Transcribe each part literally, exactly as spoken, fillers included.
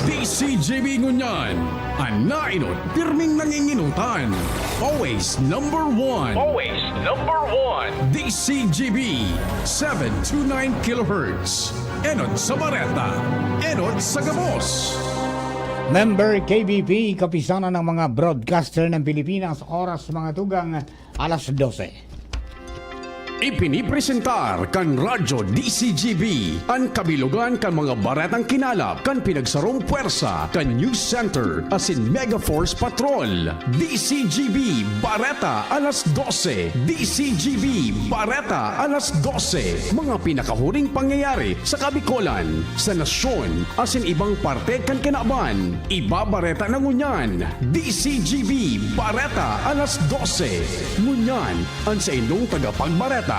D C G B ngunyan, an naenot pirming nanginginutan. Always number one. Always number one. D C G B, seven two nine kilohertz. Enot sa bareta, enot sa gabos. Member K B P, Kapisanan ng mga Broadcaster ng Pilipinas, oras mga tugang, alas dose. Ipinipresentar kan Radyo D C G B an kabilugan kan mga baretang kinalap kan pinagsarong pwersa kan News Center asin Mega Force Patrol. D C G B Bareta alas dose. D C G B Bareta alas dose. Mga pinakahuring pangyayari sa Kabikolan, sa nasyon, asin ibang parte kan kinaban. Ibabareta na ngunyan. D C G B Bareta alas dose. Ngunyan, an saindong tagapagbareta.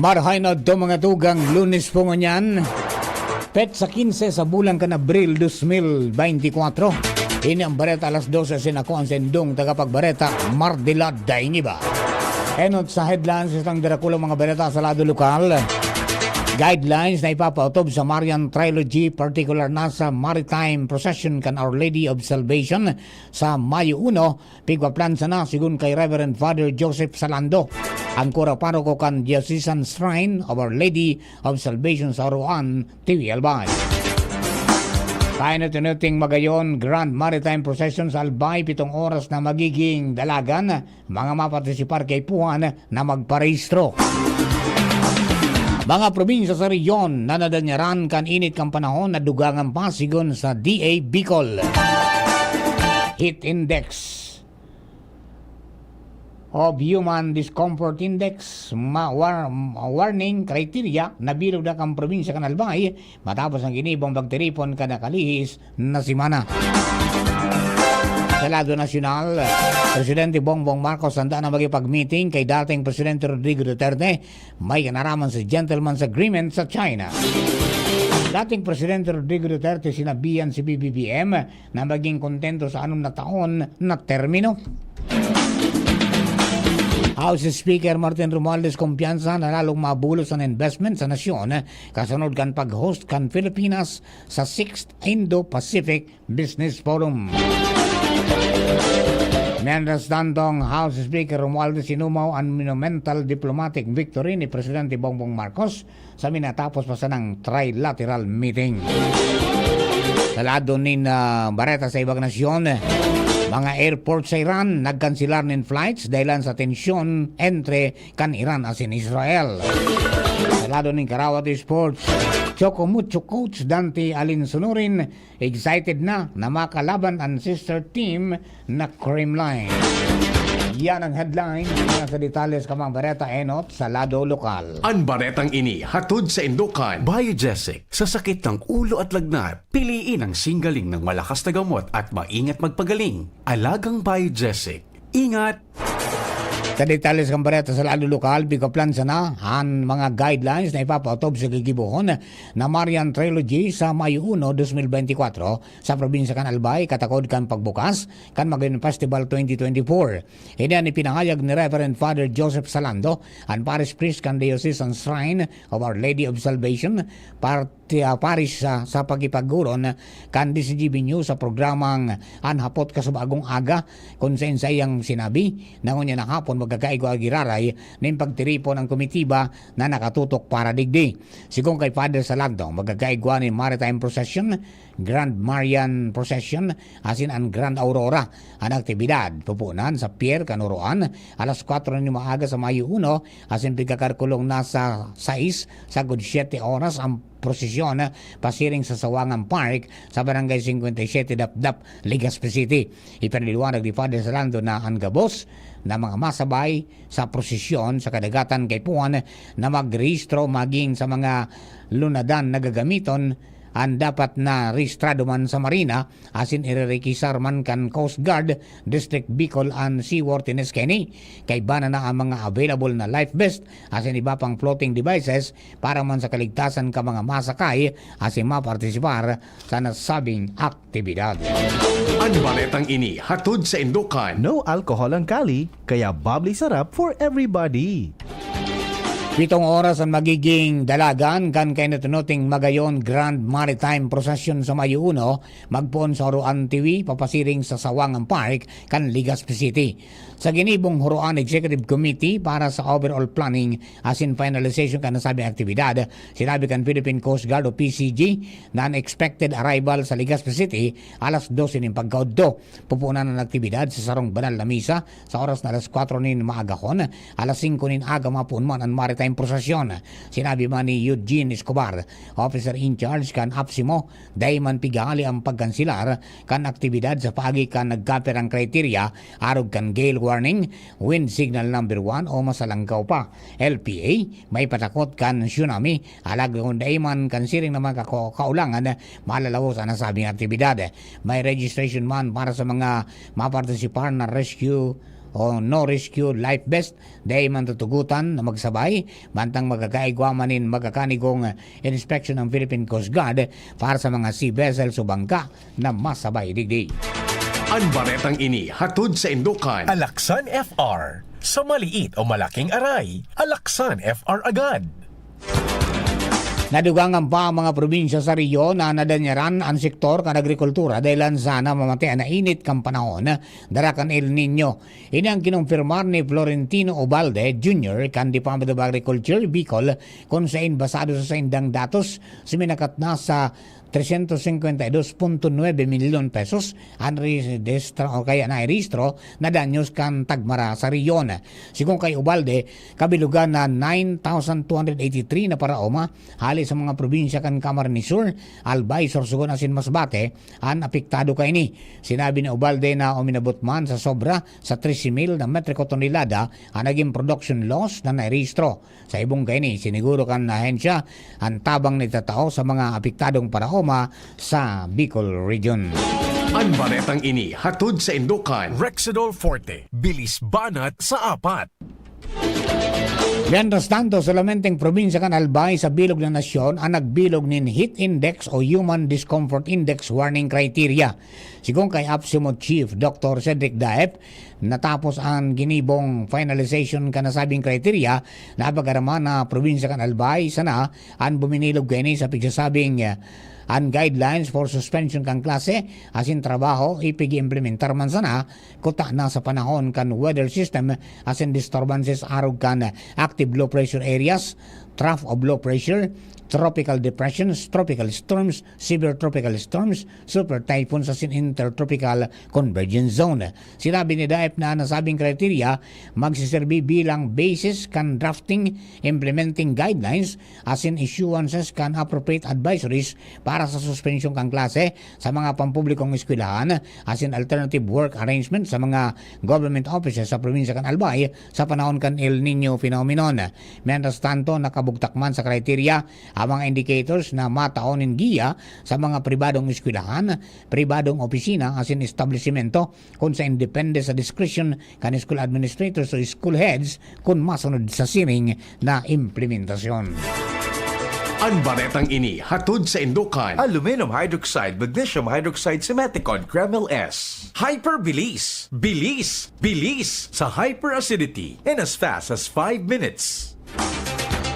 Marahay na adto, mga tugang, Lunes po ngunyan. Petsa quince sa bulan kan Abril dos mil beintikwatro. Ini ang Bareta alas dose, asin ako an saindong tagapagbareta, Mardilad Daingiba. Enot sa headlines, itang darakulang mga bareta sa lado lokal. Guidelines na ipapaotob sa Marian Trilogy, partikular na sa Maritime Procession kan Our Lady of Salvation sa Mayo uno, pigpaplansa na, segun kay Reverend Father Joseph Salando, ang kura paroko kan Diocesan Shrine of Our Lady of Salvation sa Oroan, T V Albay. Painot-inoting magayon, Grand Maritime Procession sa Albay, pitong oras na magiging dalagan. Mga mapartisipar kaipuhan na magparehistro. Mga probinsya sa rehiyon na nadanyaran kan init kan panahon, nadugangan pa, sigon sa D A Bicol. Heat Index of Human Discomfort Index, ma-, war-, warning criteria, nabilog na kan probinsya kan Albay, matapos ang ginibong pagtiripon kan nakalihis na semana. Sa lado nasyonal, Presidente Bongbong Marcos handa na makipag-meeting kay dating Presidente Rodrigo Duterte, may kinaraman sa Gentleman's Agreement sa China. Dating Presidente Rodrigo Duterte sinabihan si B B B M na maging kontento sa anom na taon na termino. House Speaker Martin Romualdez kumpiyansa na lalong mabulos an investment sa nasyon kasunod kan pag-host kan Pilipinas sa sixth Indo-Pacific Business Forum. Mientras tanto, House Speaker Romualdez inumaw an monumental diplomatic victory ni Presidente Bongbong Marcos sa minatapos pa sanang trilateral meeting. Sa lado nin, ah, bareta sa ibang nasyon, mga airport sa Iran nagkanselar nin flights dahilan sa tensyon entre kan Iran asin Israel. Sa lado nin Karawat Sports, Choco Mucho coach Dante Alinsunurin excited na na makalaban an sister team na Kremlin. Yan ang headline. Yan sa detalye sa mga bareta, enot sa lado lokal. An baretang ini hatod saindo kan Biogesic. Sa sakit ng ulo at lagnat, piliin ang singgaling ng malakas na gamot at maingat magpagaling. Alagang Biogesic. Ingat! Sa detalye sa bareta sa lado lokal, pigpaplansa na an mga guidelines na ipapaotob sa gigibohon na Marian Trilogy sa Mayo uno, dos mil beintikwatro, sa probinsya kan Albay, katakod kan pagbukas kan Magayon Festival twenty twenty-four. Ini an ipinahayag ni Reverend Father Joseph Salando, an Parish Priest kan Diocesan Shrine of Our Lady of Salvation, parte, ah, Parish sa, sa pakikipagguron kan D C G B News sa programang An Hapot Kasubagong Aga, kun saen saiyang sinabi na ngunyan na hapon magkakaigwa giraray nin pagtiripon ang komitiba na nakatutok para digdi. Sigon kay Father Salando, magkakaigwa nin Maritime Procession, Grand Marian Procession, asin an Grand Aurora. An aktibidad, pupunan sa Pier kan Oroan, alas kwatro nin maaga sa Mayo uno, asin pigkakalkulong na sa sais sagkod siyete oras ang prosesyon pasiring sa Sawangan Park sa Barangay singkwenta y siyete Dapdap, Legazpi City. Ipinaliwanag ni Father Salando na an gabos na mga masabay sa prosesyon sa kadagatan kaipuhan na magrehistro maging sa mga lunadan na gagamiton an dapat na rehistrado man sa Marina asin irerekisar man kan Coast Guard, District Bicol an Seaworthiness Kenny. Kaiba na na ang mga available na life vest asin iba pang floating devices para man sa kaligtasan kan mga masakay asin mapartisipar sa nasabing aktibidad. An baretang ini hatod saindo kan No alcohol ang Cali, kaya bubbly sarap for everybody. Pitong oras an magiging dalagan kan kainot-inoting Magayon Grand Maritime Procession sa Mayo uno, magpoon sa Oroan Tiwi, papasiring sa Sawangan Park kan Legazpi City. Sa ginibong Oroan Executive Committee para sa overall planning asin finalization kan nasabing aktibidad, sinabi kan Philippine Coast Guard o P C G na an expected arrival sa Legazpi City alas dose nin pagkaudto. Pupunan an aktibidad sa sarong banal na misa sa oras na alas kwatro nin maagahon, alas singko nin aga mapuon man an maritime prosesyon. Sinabi man ni Eugene Escobar, officer in charge kan APSIMO, dai man pighahali an pagkanselar kan aktibidad sa paagi kan nagkapirang kriteria arog kan gale warning, wind signal number one o masalangkaw pa, L P A, may patakot kan tsunami. Alagad kun dai man kan siring na mga kako-, kaulangan, malalawos an nasabing aktibidad. May registration man para sa mga mapartisipar na rescue o no rescue life vest, dai man tutugotan na magsabay, mantang magkakaigwa man nin magkakanigong inspection ang Philippine Coast Guard para sa mga sea vessels o bangka na masabay digdi. An baretang ini hatod sa indokan. Alaksan F R. Sa maliit o malaking aray, Alaksan F R agad. Nadugangan pa ang mga probinsya sa rehiyon na nadanyaran an sektor kan agrikultura dahelan sa namamatean na init kan panahon dara kan El Niño. Ini ang kinumpirmar ni Florentino Ubalde Junior kan Department of Agriculture, Bicol, kun sain basado sa saindang datos, suminakat na sa trescientos cincuenta y dos punto nueve milyon pesos an rehistro o kaya nairehistro na danyos kan tagmara sa rehiyon. Sigon kay Ubalde, kabilogan na nine thousand two hundred eighty-three na paraoma hale sa mga probinsya kan Camarines Sur, Albay, Sorsogon asin Masbate an apektado kaini. Sinabi ni Ubalde na uminabot man sa sobra sa trese mil na metriko tonelada an nagin production loss na nairehistro. Sa ibong kaini, siniguro kan ahensya an tabang na itatao sa mga apektadong paraoma sa Bicol Region. An baretang ini hatod sa indokan. Rexidol Forte, bilis banat sa apat. Mientras tanto, solamenteng probinsya kan Albay sa bilog na nasyon an nagbilog nin heat index o human discomfort index warning criteria. Sigon kay APSIMO Chief Doctor Cedric Daep, natapos an ginibong finalization kan nasabing criteria, napagaraman na probinsya kan Albay sana an buminilog kaini sa pigsasabing, eh, an guidelines for suspension kan klase asin trabaho ipig-iimplementar man sana kuta na sa panahon kan weather system asin disturbances arog kan active low pressure areas, trough of low pressure, tropical depressions, tropical storms, severe tropical storms, super typhoons asin intertropical convergence zone. Sinabi ni Daep na nasabing criteria magsiserbi bilang basis kan drafting, implementing guidelines asin issuances kan appropriate advisories para sa suspensyon kan klase sa mga pampublikong eskwelahan asin alternative work arrangement sa mga government offices sa probinsya kan Albay sa panahon kan El Niño phenomenon. Mientras tanto, nakabugtak man sa criteria ang mga indicators na matao nin giya sa mga pribadong eskwelahan, pribadong opisina asin establisimento kun sain depende sa discretion kan school administrators o school heads kun masunod sa siring na implementasyon. An baretang ini hatod sa indokan. Aluminum hydroxide, magnesium hydroxide, simeticone, Kremil S. Hyperbilis. Bilis. Bilis sa hyperacidity in as fast as five minutes.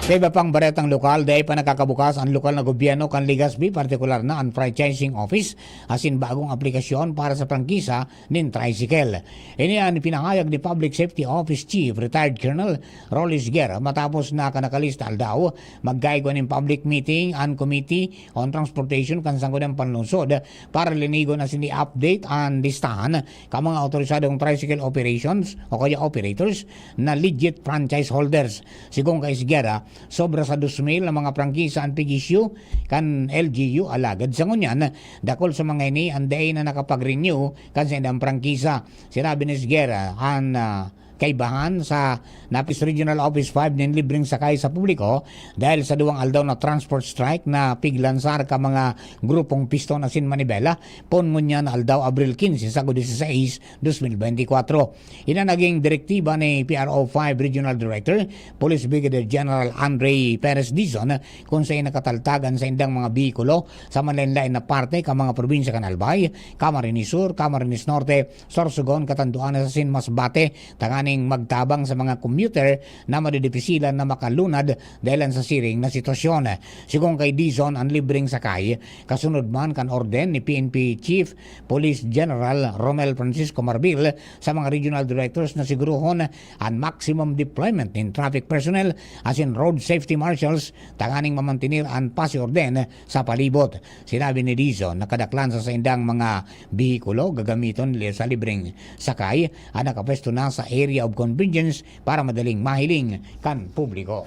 Sa iba pang baretang lokal, dai pa nakakabukas an lokal na gobyerno kan Legazpi, partikular na an franchising office asin bagong aplikasyon para sa prangkisa nin tricycle. Ini an pinahayag ni Public Safety Office Chief Retired Colonel Rolly Esguerra matapos na kan nakalista aldaw, magkaigwa nin public meeting an Committee on Transportation kan Sangguniang Panlungsod para linigon asin i-update an listahan kan mga awtorisadong tricycle operations o kaya operators na legit franchise holders. Sigon kay Esguerra, sobra sa dos mil na mga prangkisa an pig-issue kan L G U, alagad sa ngunyan, dakul sa mga ini an dai na nakapag-renew kan saindang prangkisa. Sinabi ni Esguerra, an, ah, kaibahan sa Napis Regional Office five nin libreng sakay sa publiko dahil sa duwang aldaw na transport strike na piglansar kan mga grupong Piston asin Manibela, poon ngunyan na aldaw, Abril quince sagkod disisais, dos mil bente kwatro. Ini an naging direktiba ni P R O five Regional Director, Police Brigadier General Andre Perez Dizon, kun sain nakataltag an saindang mga behikulo sa manlaen-laen na parte kan mga probinsya kan Albay, Camarines Sur, Camarines Norte, Sorsogon, Catanduanes asin Masbate, tanganing magtabang sa mga commuter na madidipisilan na makalunad dahilan sa siring na sitwasyon. Sigon kay Dizon, ang libreng sakay kasunod man kan orden ni P N P Chief Police General Romel Francisco Marbil sa mga regional directors na siguruhon an maximum deployment nin traffic personnel asin road safety marshals tanganing mamantener an pasi orden sa palibot. Sinabi ni Dizon na kadaklan sa saindang mga behikulo gagamiton li-, sa libreng sakay an nakapwesto na sa area of convenience para madaling mahiling kan publiko.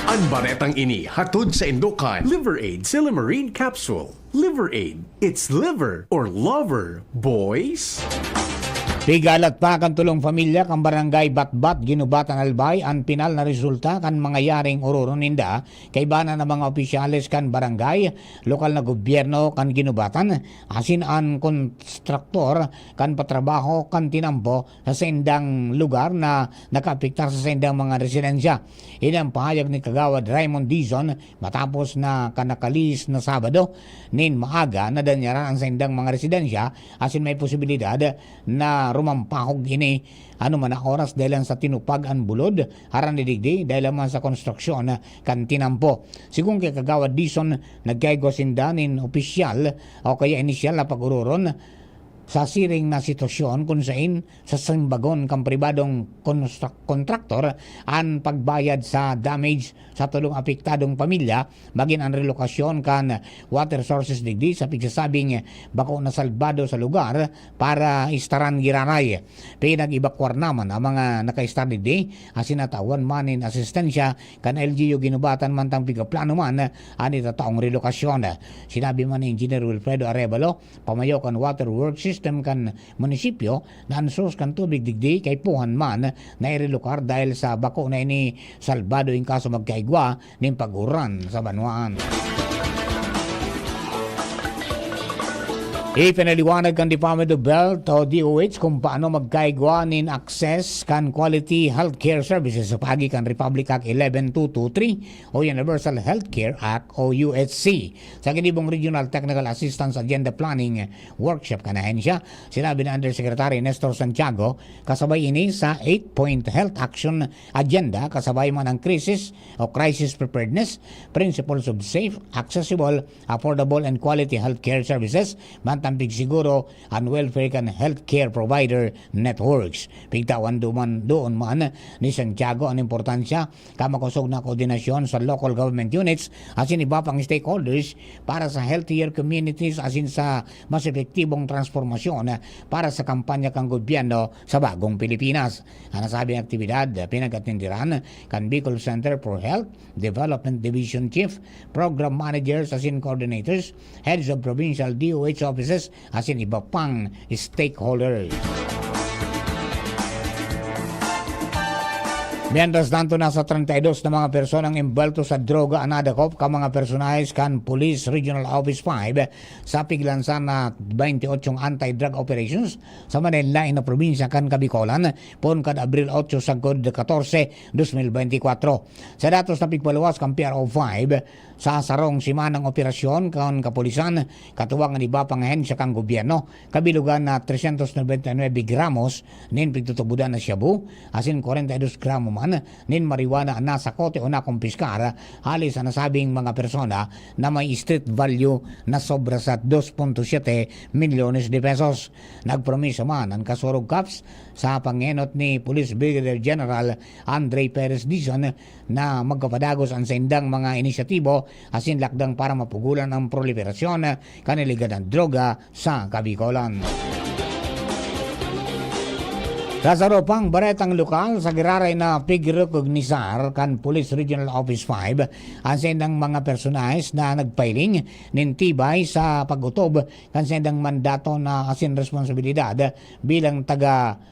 An baretang ini hatod saindo kan Liver Aid Silymarin Capsule. Liver Aid, it's liver or lover, boys! Pigalat pa kan tulong pamilya kan Barangay Batbat, Guinobatan, Albay, an pinal na resulta kan mangyayaring ororon ninda kaiba na mga opisyales kan barangay, lokal na gobyerno kan Guinobatan, asin an konstruktor kan patrabaho kan tinampo sa saindang lugar na nakaapektar sa saindang mga residensya. Ini an pahayag ni Kagawad Raymond Dizon matapos na kan nakalihis na Sabado nin maaga nadanyaran an saindang mga residensya asin may posibilidad na rumampahog ini ano man na oras dahilan sa tinupag an bulod, harani digdi dahilan man sa konstruksyon kan tinampo. Sigon kay Kagawad Dizon, nagkaigwa sinda nin opisyal o kaya inisyal na pag-ororon sa siring na sitwasyon kun sain sa simbagon kan pribadong konstrak-, kontraktor an pagbayad sa damage sa tulong apektadong pamilya, magin an relokasyon kan water sources digdi sa pigsasabing bako na salbado sa lugar para istaran giraray. Pinag-ebakuar naman ang mga nakaistar digdi asin natawan man nin asistensya kan L G U Guinobatan mantang pigaplano man an itataong relokasyon. Sinabi man ni Engineer Wilfredo Arevalo, pamayo kan water work system kan munisipyo, na an source kan tubig digdi kaipuhan man na irelokar dahil sa bako na ini salbado in kaso magkaigwa nin pag-uran sa banwaan. Ipinaliwanag kan Department of Health o D O H kung paano magkaigwa nin access kan quality healthcare services sa paagi kan Republic Act eleven two two three o Universal Healthcare Act o U H C. Sa ginibong Regional Technical Assistance Agenda Planning Workshop kan ahensya, sinabi ni Undersecretary Nestor Santiago, kasabay ini sa eight-point health action agenda, kasabay man ang krisis o crisis preparedness, principles of safe, accessible, affordable and quality healthcare services, mantang pigsiguro an welfare kan healthcare provider networks. Pigtawan duman, doon man ni Santiago an importansya kan makosog na koordinasyon sa local government units asin iba pang stakeholders para sa healthier communities asin sa mas epektibong transformasyon para sa kampanya kan gobyerno sa bagong Pilipinas. An nasabing aktibidad pinag-atenderan kan Bicol Center for Health Development Division Chief, Program Managers asin Coordinators, Heads of Provincial D O H Offices asin iba pang stakeholders. Mientras tanto, nasa treinta y dos na mga personang embwelto sa droga an nadakop kan mga personahes kan Police Regional Office five sa piglansa na twenty-eight anti-drug operations sa manlaen na probinsya kan Kabikolan, poon kan Abril ocho sagkod katorse, dos mil benti kwatro. Sa datos na pigpaluwas kan P R O five, sa sarong semanang operasyon kan kapulisan, katuwang an iba pang ahensya kan gobyerno, kabilugan na trescientos noventa y nueve gramos nin pigtutubodan na shabu, asin kwarenta y dos gramo man nin marijuana an nasakote o nakumpiskar hali sa nasabing mga persona na may street value na sobra sa dos punto siyete milyones de pesos. Nagpromiso man an kasurog cops sa pangenot ni Police Brigadier General Andre Perez Dizon na magpapadagos an saindang mga inisyatibo asin lakdang para mapugolan ang proliferasyon kan ilegal na droga sa Kabikolan. Sa saro pang baretang lokal, sa giraray na pigrekognisar kan Police Regional Office five an saindang mga personahes na nagpailing nin tibay sa pag-otob kan saindang mandato na asin responsibilidad bilang taga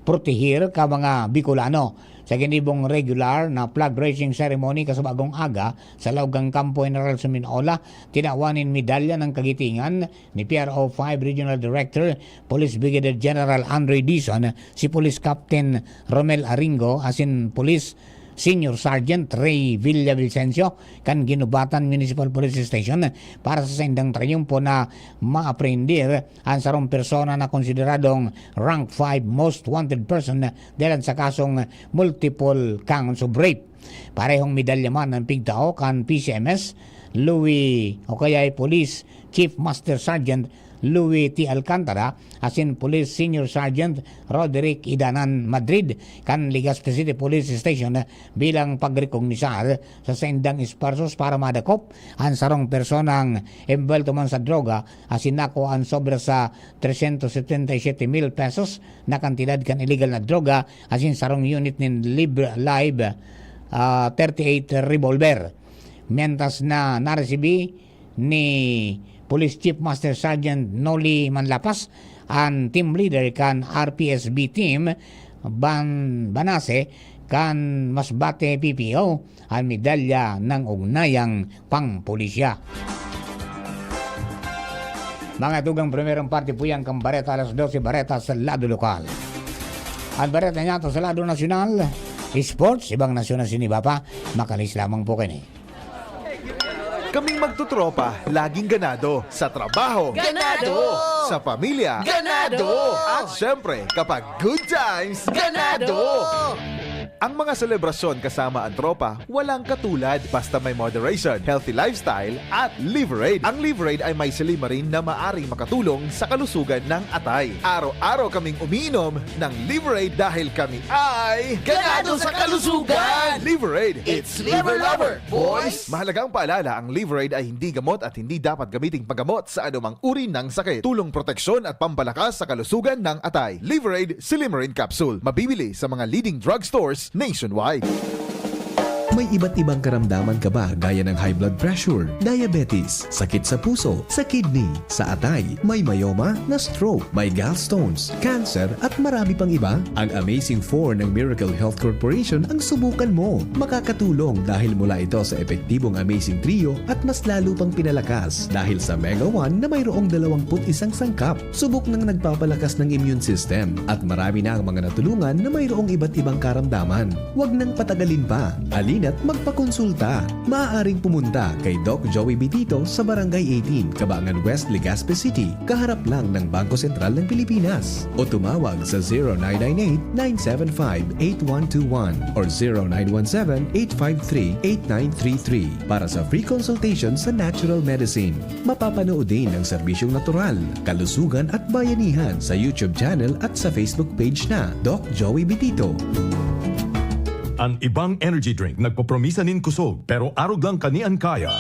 proteher ka mga Bicolano. Sa ginibong regular na flag raising ceremony kasabagong aga sa laog kan Kampo General Suminola, tinawan nin medalya ng kagitingan ni P R O five Regional Director Police Brigadier General Andre Dizon si Police Captain Romel Aringo asin Police Senior Sergeant Ray Villavicencio kan Guinobatan Municipal Police Station para sa saindang trayumpo na maaprehender an sarong persona na konsideradong rank five most wanted person dalan sa kasong multiple counts of rape. Parehong medalya man an pigtao kan P C M S Louis o kaya Police Chief Master Sergeant Louis T. Alcantara asin Police Senior Sergeant Roderick Idanan Madrid kan Legazpi City Police Station bilang pagrekognisar sa saindang esfuerzos para madakop an sarong personang embwelto man sa droga asin nakuha an sobra sa trescientos setenta y siete mil pesos na kantidad kan illegal na droga asin sarong unit nin lib-, live, ah, thirty-eight revolver. Mientras na naresibi ni Police Chief Master Sergeant Noli Manlapas, an team leader kan R P S B team, Ban-, Banase, kan Masbate P P O, an medalya ng ugnayang pangpulisya. Mga tugang, primerong parte po yan kan Bareta alas dose, Bareta sa lado lokal. Ang Bareta niya to sa lado nasyonal, sports, ibang nasyon na siniba pa, makalis lamang po kayo. Kaming magtutropa, laging ganado. Sa trabaho. Ganado! Sa pamilya. Ganado! At syempre, kapag good times. Ganado! Ang mga selebrasyon kasama ang tropa, walang katulad. Basta may moderation, healthy lifestyle, at Liverade. Ang Liverade ay may silymarin na maaring makatulong sa kalusugan ng atay. Araw-araw kaming umiinom ng Liverade dahil kami ay Ganado sa kalusugan! Liverade, it's liver lover, boys! Mahalagang paalala, ang Liverade ay hindi gamot at hindi dapat gamiting paggamot sa anumang uri ng sakit. Tulong proteksyon at pampalakas sa kalusugan ng atay. Liverade Silymarin Capsule. Mabibili sa mga leading drugstores nationwide. May iba't ibang karamdaman ka ba, gaya ng high blood pressure, diabetes, sakit sa puso, sa kidney, sa atay, may myoma, na-stroke, may gallstones, cancer, at marami pang iba? Ang Amazing Four ng Miracle Health Corporation ang subukan mo. Makakatulong dahil mula ito sa epektibong Amazing Trio at mas lalo pang pinalakas dahil sa Mega One na mayroong dalawampu't isang sangkap. Subok nang nagpapalakas ng immune system at marami na ang mga natulungan na mayroong iba't ibang karamdaman. Huwag nang patagalin pa. Halina't magpakonsulta. Maaaring pumunta kay Doc Joey Bitito sa Barangay eighteen, Cabangan West, Legazpi City, kaharap lang ng Bangko Sentral ng Pilipinas. O tumawag sa zero nine nine eight, nine seven five, eight one two one or zero nine one seven, eight five three, eight nine three three para sa free consultation sa natural medicine. Mapapanood din ang serbisyong natural, kalusugan at bayanihan sa YouTube channel at sa Facebook page na Doc Joey Bitito. An ibang energy drink nagpopromisa nin kusog, pero arog lang kani an kaya.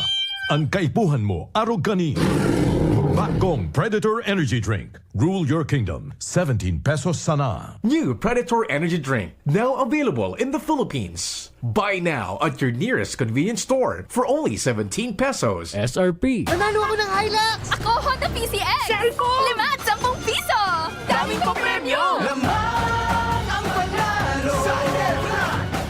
An kaipuhan mo, arog kani. Bakong Predator Energy Drink. Rule your kingdom. Seventeen pesos sana. New Predator Energy Drink. Now available in the Philippines. Buy now at your nearest convenience store for only seventeen pesos. S R P. Nanalo ako ng Hilux! Ako, Honda P C X! Cellphone! Lima at sampung piso! Daming papremyo! Lamang ang panalo sa Ginebra!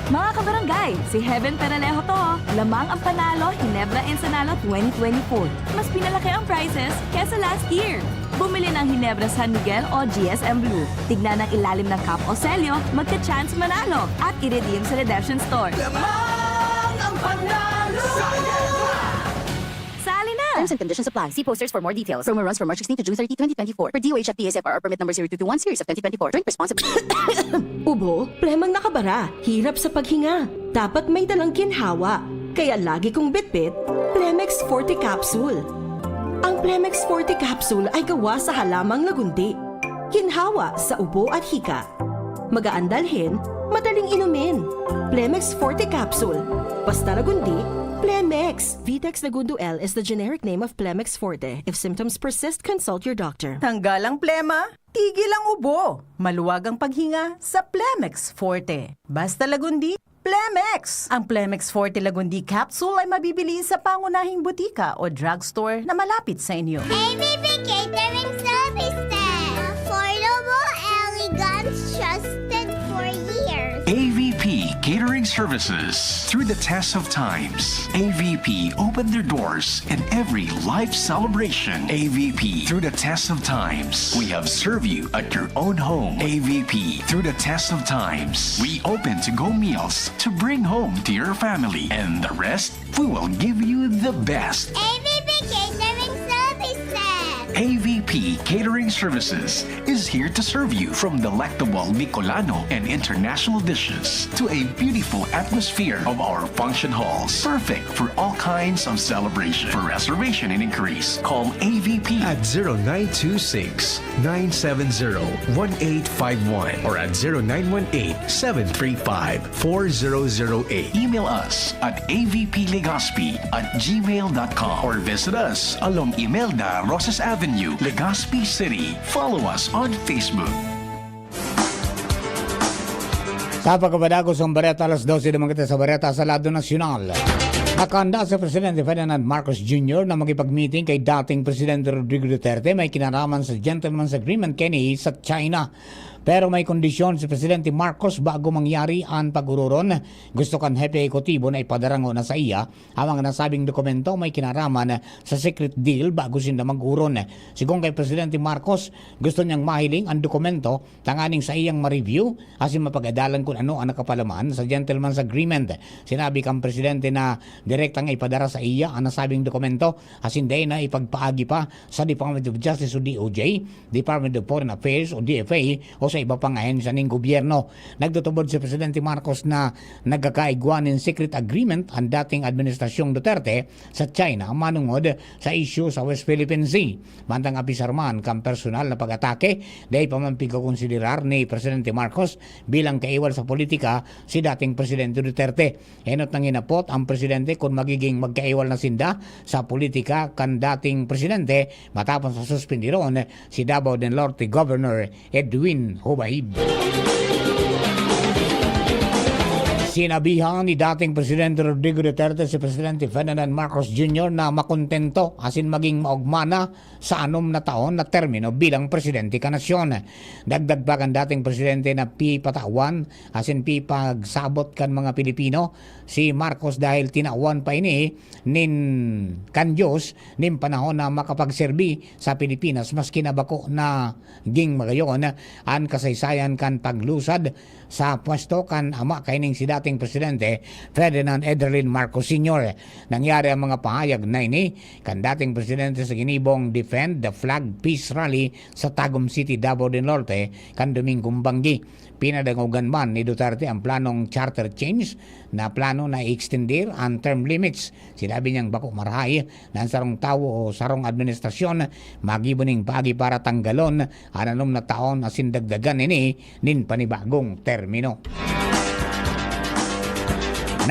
Mga kabarangay, si Heaven Peralejo to. Lamang ang panalo, Ginebra Ensanalo twenty twenty-four. Mas pinalaki ang prizes kesa last year. Bumili ng Ginebra San Miguel o G S M Blue. Tignan ang ilalim ng cap o selyo, magka-chance manalo at i-redeem sa redemption store. Lamang ang panalo sa Ginebra! Sali na! Terms and conditions apply. See posters for more details. Promo runs from March sixteen to June thirty, twenty twenty-four. Per D O H F T S F R R Permit Number zero two two one series of twenty twenty-four. Drink responsibly. Ubo, plemang nakabara, hirap sa paghinga. Dapat may dalang ginhawa. Kaya lagi kong bitbit, Plemex Forte Capsule. Ang Plemex Forte Capsule ay gawa sa halamang lagundi. Ginhawa sa ubo at hika. Magaan dalhin, madaling inumin. Plemex Forte Capsule. Basta lagundi, Plemex. Vitex Lagundo L is the generic name of Plemex Forte. If symptoms persist, consult your doctor. Tanggal ang plema, tigil ang ubo. Maluwag ang paghinga sa Plemex Forte. Basta lagundi, Plemex! Ang Plemex Forte Lagundi Capsule ay mabibili sa pangunahing butika o drugstore na malapit sa inyo. A V P Catering Services. Affordable, elegant, trusted for years. A V P Catering services. Through the test of times, A V P opened their doors in every life celebration. A V P, through the test of times, we have served you at your own home. A V P, through the test of times, we open to-go meals to bring home to your family. And the rest, we will give you the best. A V P Catering Services. A V P Catering Services is here to serve you, from delectable Bicolano and international dishes to a beautiful atmosphere of our function halls. Perfect for all kinds of celebration. For reservation and inquiries, call A V P at zero nine two six, nine seven zero, one eight five one or at zero nine one eight, seven three five, four zero zero eight. Email us at A V P Legazpi at gmail dot com or visit us along Imelda Rosas Avenue, Legazpi City. Follow us on Facebook. Sa pagkabadagos ang bareta, alas dose naman kita sa bareta sa lado nasyonal. Nakahanda si Presidente Ferdinand Marcos Junior na makipag-meeting kay dating Presidente Rodrigo Duterte may kinaraman sa Gentleman's Agreement kaini sa China. Pero may kondisyon si Presidente Marcos bago mangyari an pag-ororon. Gusto kan hepe ehekutibo na ipadara ngona saiya ang mga nasabing dokumento may kinaraman sa secret deal bago sinda mag-oron. Sigon kay Presidente Marcos, gusto niyang mahiling an dokumento tanganing saiyang ma-review asin mapag-adalan kun ano an nakapalaman sa Gentleman's Agreement. Sinabi kan Presidente na direktang ipadara saiya an nasabing dokumento asin dai na ipagpaagi pa sa Department of Justice o D O J, Department of Foreign Affairs o D F A o sa iba pang ahensya nin gobyerno. Nagtutubod si Presidente Marcos na nagkakaigwa nin secret agreement an dating Administrasyong Duterte sa China manongod sa isyu sa West Philippine Sea. Mantang apisar man kan personal na pag-atake, dai pa man pigkokonsiderar ni Presidente Marcos bilang kaiwal sa politika si dating Presidente Duterte. Enot nang hinapot ang presidente kun magiging magkaiwal na sinda sa politika kan dating presidente matapos na suspindiron si Davao del Norte Governor Edwin Hubahib. Sinabihan ni dating Presidente Rodrigo Duterte si Presidente Ferdinand Marcos Junior na makontento asin maging maogma na sa anom na taon na termino bilang presidente kan nasyon. Dagdag pa kan dating presidente na pipatawan asin pipagsabot kan mga Pilipino si Marcos dahil tinawan pa ini nin kan Diyos nin panahon na makapagserbi sa Pilipinas maski na bako naging magayon an kasaysayan kan paglusad sa pwesto kan ama kaining si dating Presidente Ferdinand Edralin Marcos Senior. Nangyari ang mga pahayag na ini kan dating presidente sa ginibong Defend the Flag Peace Rally sa Tagum City, Davao del Norte, kan Domingong banggi. Pinadangogan man ni Duterte ang planong charter change na plano na i-extender ang term limits. Sinabi niyang bako marahay na ang sarong tawo o sarong administrasyon magibo nin paagi para tanggalon an anom na taon asin dagdagan ini nin panibagong termino.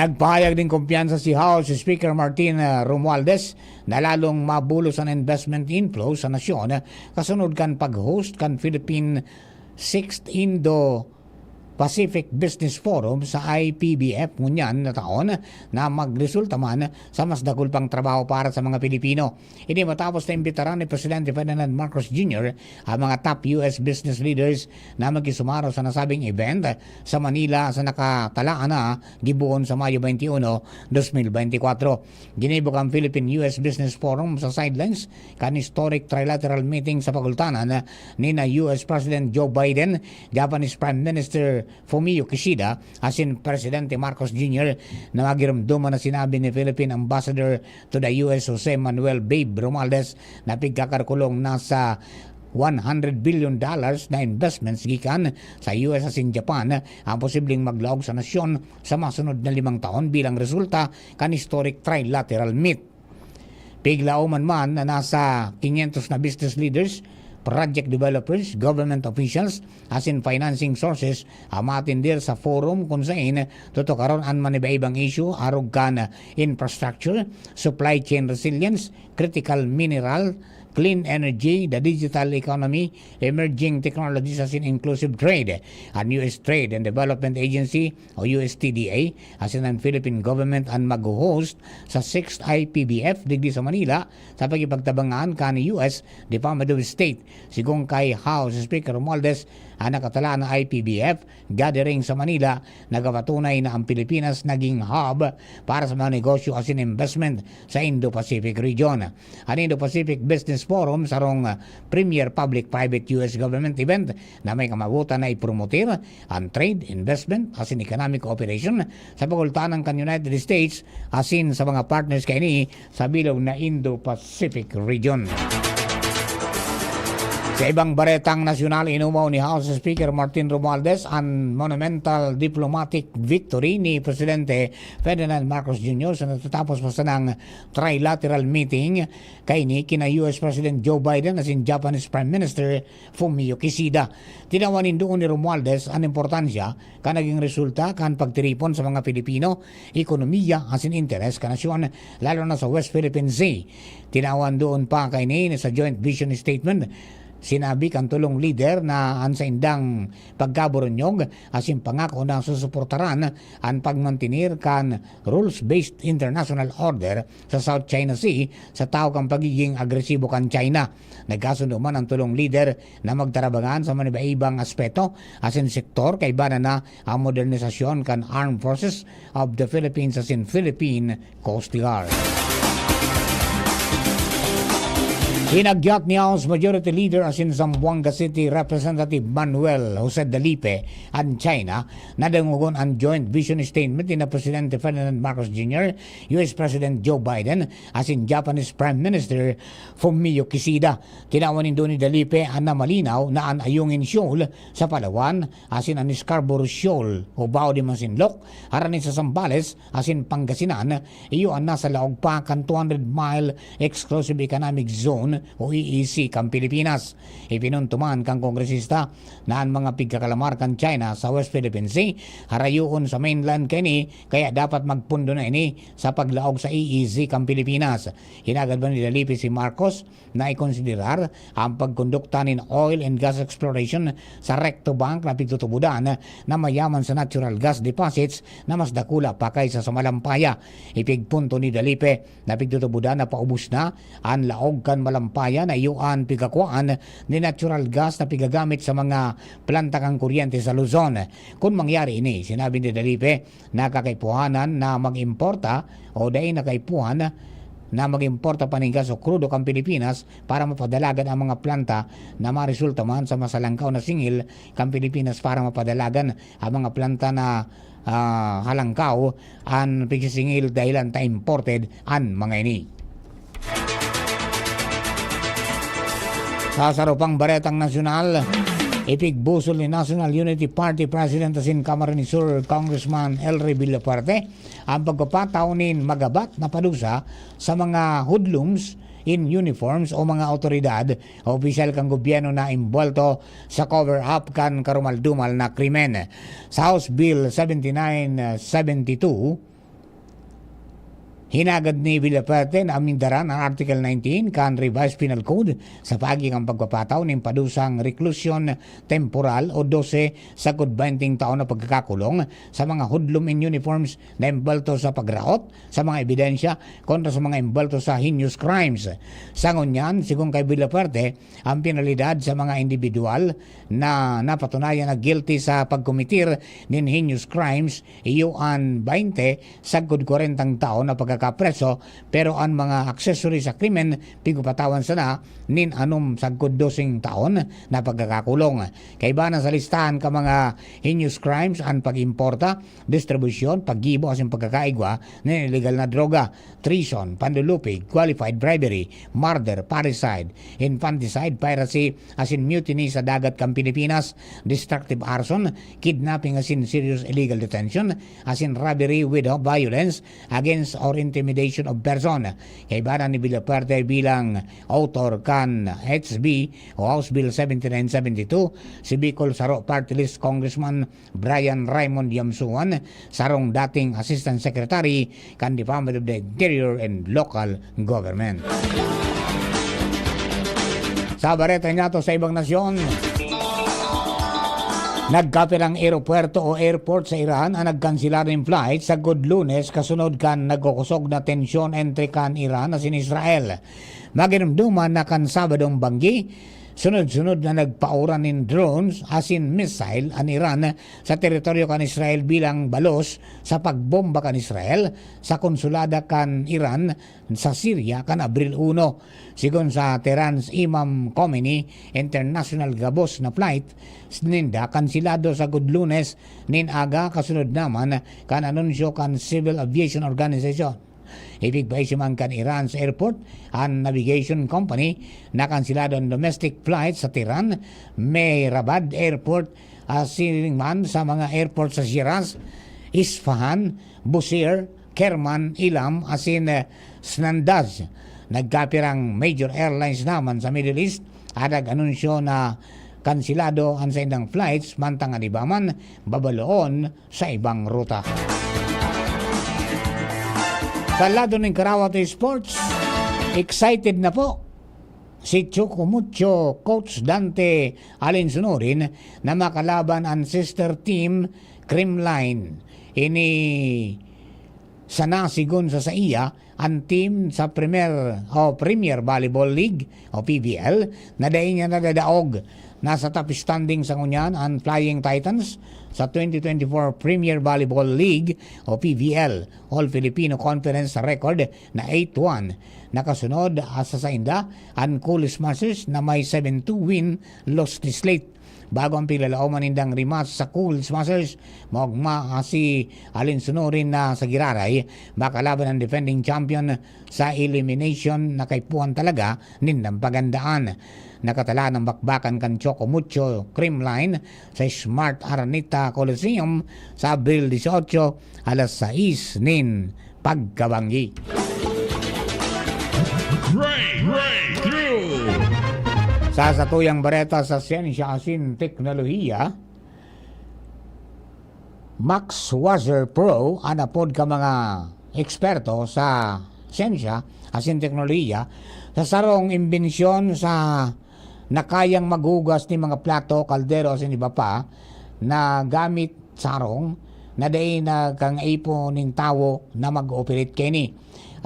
Nagpahayag nin kumpiyansa si House Speaker Martin, ah, Romualdez na lalong mabulos an investment inflow sa nasyon, ah, kasunod kan pag-host kan Philippine Sixth Indo-Pacific Business Forum sa I P B F ngunyan na taon na magresulta man sa mas dakul pang trabaho para sa mga Pilipino. Ini matapos na imbitaran ni Presidente Ferdinand Marcos Junior ang mga top U S business leaders na makisumaro sa nasabing event sa Manila sa nakatalaan na gibohon sa Mayo twenty-one, twenty twenty-four. Ginibo kan Philippine U S Business Forum sa sidelines kan historic trilateral meeting sa pagultanan ni na U S President Joe Biden, Japanese Prime Minister Fumio Kishida, asin Presidente Marcos Junior na magirumduman na sinabi ni Philippine Ambassador to the U S Jose Manuel Babe Romualdez na pigkakarkulong nasa one hundred billion dollars na investments gikan sa U S asin Japan ang posibleng maglaog sa nasyon sa masunod na limang taon bilang resulta kan historic trilateral meet. Piglaoman man na nasa quinientos na business leaders, project developers, government officials, asin financing sources ang maatender sa forum kun sain tutukaron an manibaibang isyu arog kan infrastructure, supply chain resilience, critical mineral, clean energy, the digital economy, emerging technologies asin inclusive trade. An U S Trade and Development Agency o U S T D A asin an Philippine government an mag-host sa sixth I P B F digdi sa Manila sa pakikipagtabangan kan U S Department of State. Sigon kay House Speaker Romualdez, An nakatalaan na I P B F gathering sa Manila nagpapatunay na ang Pilipinas naging hub para sa mga negosyo asin investment sa Indo-Pacific region. An Indo-Pacific Business Forum sarong, ah, premier public-private U S government event na may kamawotan na ipromotir an trade, investment asin economic cooperation sa pagultanan kan United States asin sa mga partners kaini sa bilog na Indo-Pacific region. Sa ibang baretang nasyonal, inumaw ni House Speaker Martin Romualdez an monumental diplomatic victory ni Presidente Ferdinand Marcos Junior sa natatapos pa sanang trilateral meeting kaini kina U S President Joe Biden asin Japanese Prime Minister Fumio Kishida. Tinawan nin duon ni Romualdez an importansya kan naging resulta kan pagtiripon sa mga Pilipino, ekonomiya asin interes kan nasyon, lalo na sa West Philippine Sea. Tinawan duon pa kaini sa joint vision statement. Sinabi kan tulong lider na an saindang pagkaburunyog asin pangako na susuportaran an pagmantener kan rules-based international order sa South China Sea sa tahaw kan pagiging agresibo kan China. Nagkasundo man an tulong lider na magtarabangan sa manibaibang aspeto asin sektor, kaiba na ang modernisasyon kan Armed Forces of the Philippines asin Philippine Coast Guard. Hinagyat ni House Majority Leader asin Zamboanga City Representative Manuel Jose Dalipe an China na dangogon an joint vision statement ni Presidente Ferdinand Marcos Junior, U S President Joe Biden asin Japanese Prime Minister Fumio Kishida. Tinawan nindo ni Dalipe an namalinaw na an Ayungin Shoal sa Palawan asin an Scarborough Shoal o Bao de Masinloc harani sa Zambales asin Pangasinan, iyo an nasa laog pa kan two hundred mile Exclusive Economic Zone o E E Z kan Pilipinas. Ipinunto man kan kongresista na an mga pigkakalamar kan China sa West Philippine Sea harayoon sa mainland kaini, kaya dapat magpundo na ini sa paglaog sa E E Z kan Pilipinas. Hinagad man ni Dalipe si Marcos na ikonsiderar an pagkondukta nin oil and gas exploration sa Recto Bank na pigtutubodan na mayaman sa natural gas deposits na mas dakula pa kaysa sa Malampaya. Ipigpunto ni Dalipe na pigtutubodan na paubos na an laog kan Malampaya na iyo an pigkakuan nin natural gas na pigagamit sa mga planta kan kuryente sa Luzon. Kun mangyari ini, sinabi ni Dalipe, na kakaipuhanan na mag-importa o dai na kaipuhan na mag-importa pa nin gas o krudo kan Pilipinas para mapadalagan ang mga planta na maresulta man sa masalangkaw na singil kan Pilipinas para mapadalagan ang mga planta na, ah, halangkaw an pigsisingil dahelan ta imported an mga ini. Sa saro pang baretang nasyonal, ipigbusol ni National Unity Party President asin Camarines Sur Congressman Elry Villafuerte ang pagpapataw nin magabat na padusa sa mga hoodlums in uniforms o mga awtoridad o opisyal kan gobyerno na imbolto sa cover-up kan karumal-dumal na krimen. Sa House Bill seventy-nine seventy-two, hinagad ni Villafuerte na amindaran an Article nineteen kan Revised Penal Code sa paagi kan pagpapataw nin padusang reclusion temporal o dose sagkod baynte taon na pagkakakulong sa mga hoodlum in uniforms na imbolto sa pagraot sa mga ebidensya kontra sa mga imbolto sa heinous crimes. Sa ngunyan, sigon kay Villafuerte, ang penalidad sa mga indibidwal na napatunayan na guilty sa pagkomitir nin heinous crimes iyo an baynte sagkod kwarentang taon na pagkakapreso, pero an mga accessory sa krimen pigpapatawan sana nin anom sagkod doseng taon na pagkakakulong. Kaiba na sa listahan kan mga heinous crimes an pag-importa, distribusyon, paggibo asin pagkakaigwa nin illegal na droga, treason, panlulupig, qualified bribery, murder, parricide, infanticide, piracy, asin mutiny sa dagat kan Pilipinas, destructive arson, kidnapping asin serious illegal detention, asin robbery with violence against or intimidation of person. Kaiba na ni Villafuerte bilang author kan H B o House Bill seventy-nine seventy-two, si Bicol Saro Party List Congressman Brian Raymond Yamsuan, sarong dating Assistant Secretary kan Department of the Interior and Local Government. Sa bareta nato sa ibang nasyon, nagkapirang eropuwerto o airport sa Iran ang nagkanselar nin flight sagkod Lunes kasunod kan nagkukosog na tensyon entre kan Iran asin Israel. Maginumduman na kan Sabadong banggi, Sunod-sunod na nagpaura nin drones asin missile an Iran sa teritoryo kan Israel bilang balos sa pagbomba kan Israel sa konsulada kan Iran sa Syria kan Abril uno. Sigon sa Tehran's Imam Khomeini, international gabos na flight ninda kanselado sagkod Lunes nin aga, kasunod naman kan anunsyo kan Civil Aviation Organization. Ipigpaisi man kan Iran's airport an navigation company na kanselado an domestic flight sa Tehran, Mehrabad Airport, asin man sa mga airport sa Shiraz, Isfahan, Bushehr, Kerman, Ilam, asin, eh, Sanandaj. Nagkapirang major airlines naman sa Middle East an nag-anunsyo na kanselado an saindang flights, mantang an iba man babaloon sa ibang ruta. Sa lado nin Karawat Sports, excited na po si Chocomucho coach Dante Alinsunurin na makalaban an sister team Creamline. Ini sana, sigon sa saiya, an team sa Premier o Premier Volleyball League o P V L na dai niya nadadaog. Nasa top standing sa ngunyan an Flying Titans sa twenty twenty-four Premier Volleyball League o P V L, All Filipino Conference record na eight one. Nakasunod, ah, sa sainda an Cool Smashers na may seven two win, lost slate. Bago ang piglalaoman nindang rematch sa Cool Smashers, maogma, ah, si Alinsunurin na sa giraray, makalaban ang defending champion sa elimination na kaipuhan talaga nindang pagandaan. Nakatalaan ang bakbakan kan Chocomucho Creamline sa Smart Araneta Coliseum sa Abril dieciocho, alas sais nin pagkabanggi. Break, breakthrough! Sa satuyang bareta sa siyensya asin teknolohiya, Max Wasser Pro an apod kan mga eksperto sa siyensya asin teknolohiya sa sarong imbensyon sa na kayang maghugas nin mga plato, kaldero asin iba pa na gamit sarong na dai na kangaipo nin tawo na mag-operate kaini.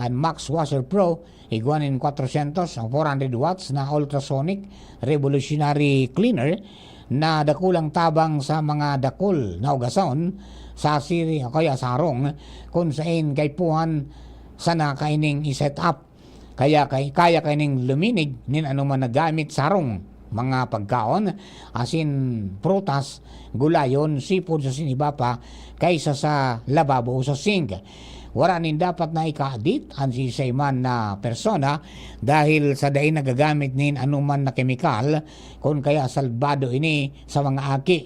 An Max Washer Pro igwa nin kwatrosyentos o four hundred watts na ultrasonic revolutionary cleaner na dakulang tabang sa mga dakul na hugason sa siri o kaya sarong, kun saen kaipuhan sana kaining i-set up. Kaya kay, kaya kaining luminig nin anoman na gamit, sarong, mga pagkaon, asin prutas, gulayon, seafood, asin iba pa, kaysa sa lababo o sa sink. Wara nin dapat na ikaadit an siisay man na persona dahil sa dai nagagamit nin anoman na kemikal, kun kaya salbado ini sa mga aki.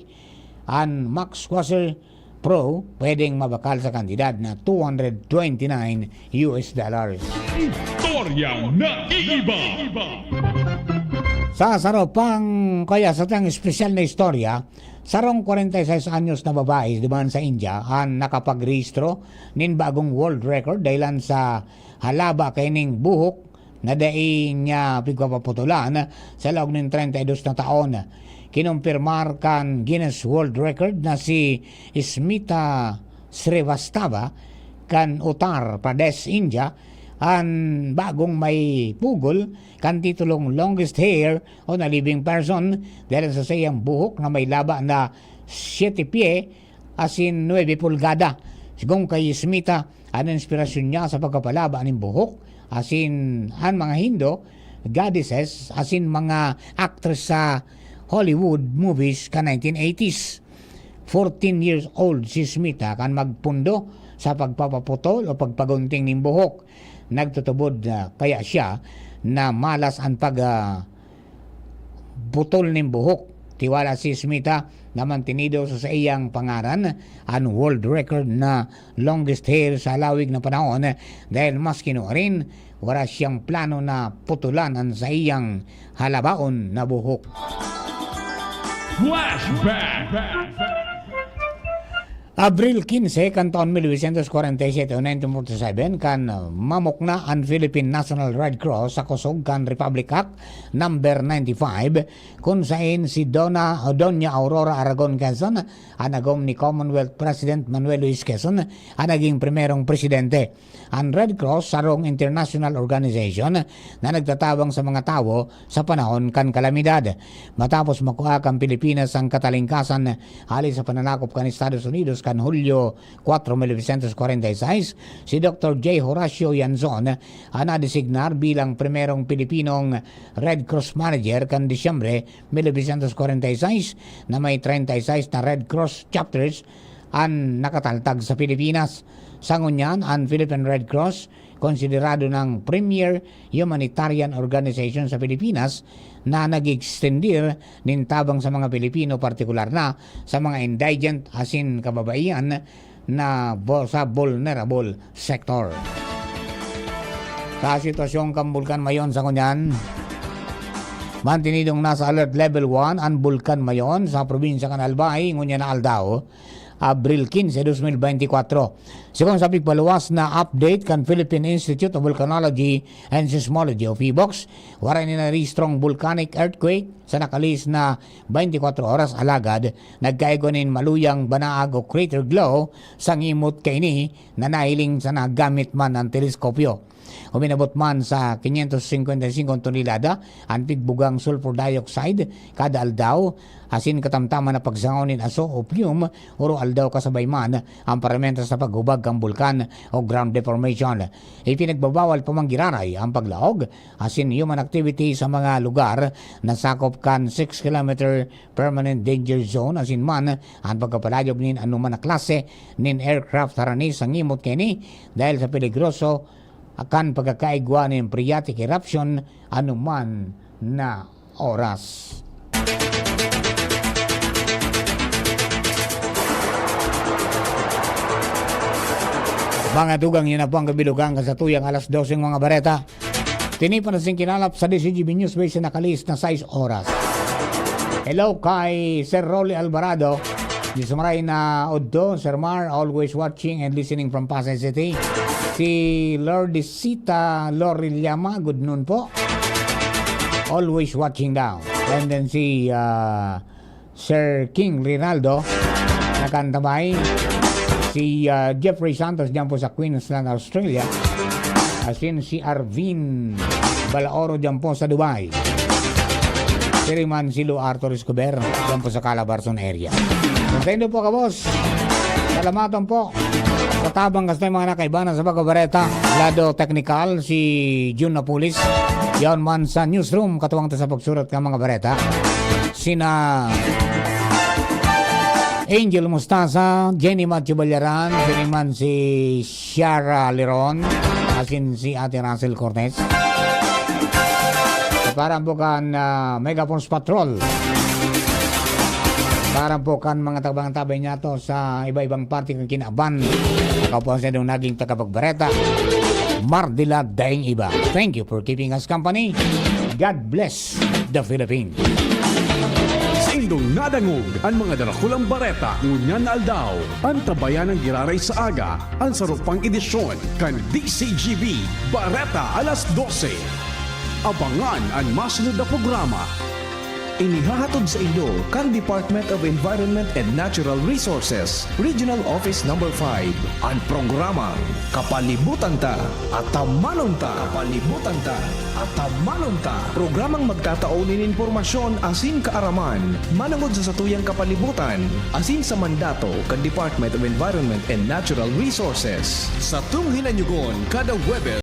An Max Washer Pro pwedeng mabakal sa kantidad na two hundred twenty-nine U S dollars. Istorya na iiba. Sa saro pang, kaya sa tang espesyal na istorya, sarong kwarenta y seis anyos na babae duman sa India an nakapagrehistro nin bagong world record dahilan sa halaba kaining buhok na dai niya pigpapaputulan sa laog nin treinta y dos na taon. Kinumpirmar kan Guinness World Record na si Smita Srivastava kan Uttar Pradesh, India, an bagong may pugol kan titulong longest hair on a living person, dahil sa saiyang buhok na may laba na siyete pye asin nuebe pulgada. Sigon kay Smita, an inspirasyon niya sa pagpapalaba nin buhok asin an mga Hindu goddesses asin mga actress sa Hollywood movies kan nineteen eighties. Fourteen years old si Smita kan magpundo sa pagpapaputol o pagpagunting nin buhok. Nagtutubod na kaya siya na malas an pag, ah, putol nin buhok. Tiwala si Smita na mantinido sa saiyang pangaran an world record na longest hair sa halawig na panahon, dahil maski nuarin, wala siyang plano na putulan an saiyang halabaon na buhok. Flashback! Abril quince kan taon mil novecientos kwarenta y sete o nineteen forty-seven, kan mamukna an Philippine National Red Cross sa kusog kan Republic Act Number ninety-five, kun sain si Dona, o Doña Aurora Aragon Quezon, an agom ni Commonwealth President Manuel Luis Quezon, an naging primerong presidente. An Red Cross sarong international organization na nagtatabang sa mga tawo sa panahon kan kalamidad. Matapos makua kan Pilipinas ang katalingkasan hali sa pananakop kan Estados Unidos kan Hulyo kuwatro, mil novecientos kwarenta y seis, si Doktor J. Horacio Yanzon an nadesignar bilang primerong Pilipinong Red Cross Manager kan Disyembre mil novecientos kwarenta y seis, na may treinta y seis na Red Cross chapters an nakataltag sa Pilipinas. Sa ngunyan, an Philippine Red Cross konsiderado ng premier humanitarian organization sa Pilipinas na nag-extendir nin tabang sa mga Pilipino, partikular na sa mga indigent asin kababaihan na bu-, sa vulnerable sector. Sa sitwasyon kan Bulkan Mayon sa ngunyan, mantinidong nasa alert level one an Bulkan Mayon sa probinsya kan Albay ngunyan na aldaw, Abril quince, dos mil beintikwatro. Sigon sa pigpaluwas na update kan Philippine Institute of Volcanology and Seismology o PHIVOLCS, waray nin narehistrong volcanic earthquake sa nakalihis na beintikwatro oras, alagad nagkaigwa nin maluyang banaag o crater glow sa ngimot kaini na nahiling sana gamit man an teleskopyo. Uminabot man sa quinientos cincuenta y cinco tonelada an pigbugang sulfur dioxide kada aldaw, asin katamtaman na pagsangaw nin aso o fume, oro-aldaw kasabay man ang paramenta sa paghubag kan bulkan o ground deformation. Ipinagbabawal pa man giraray ang paglaog asin human activity sa mga lugar na sakop kan six kilometer permanent danger zone, asin man an pagkapalayog nin anoman na klase nin aircraft harani sa ngimot kaini dahil sa peligroso kan pagkakaigwa nin phreatic eruption anoman na oras. Mga tugang, yan na po ang kabilugan kan satuyang alas dose ng mga bareta. Tinipan na sing kinalap sa D C G B News Base na nakalis na sais oras. Hello kay Sir Rolly Alvarado. Di sumaray na Oddo, Sir Mar, always watching and listening from Pasay City. Si Lordisita Loriliama, good noon po. Always watching daw. And then si, ah, Sir King Rinaldo, nakantabay. Si, ah, Jeffrey Santos, dyan po sa Queensland, Australia. Asin si Arvin Balaoro, dyan po sa Dubai. Siriman si Lou Arthur Escobar, dyan po sa Calabarzon area. Contento po ka, boss. Salamatan po. Sa tabang kasta yung mga nakaibanan sa pagkabareta. Lado technical, si Jun Napulis. Yaon man sa newsroom, katuwang ta sa pagsurat ng mga bareta. Sina Angel Mostaza, Jenny Matthew Ballaran, siriman si Shara Leron, asin si Ate Russell Cortez. Para po kan, ah, Megaforce Patrol. Para po kan mga tabang-tabay niya to sa iba-ibang parte ng kinaban. Ako po ang sa inyong naging tagapagbareta, Mardila Daing Iba. Thank you for keeping us company. God bless the Philippines. Saindong nadangog an mga darakulang bareta ngunyan na aldaw. Antabayan an giraray sa aga an saro pang edisyon kan D C G B Bareta alas dose. Abangan an masunod na programa. Inihahatod saindo kan Department of Environment and Natural Resources, Regional Office Number five. An programang Kapalibutan Ta, Atamanon Ta. Kapalibutan Ta, Atamanon Ta. Programang magtatao nin impormasyon asin kaaraman manongod sa satuyang kapalibutan asin sa mandato kan Department of Environment and Natural Resources. Satong hinanyugon kada Huwebes.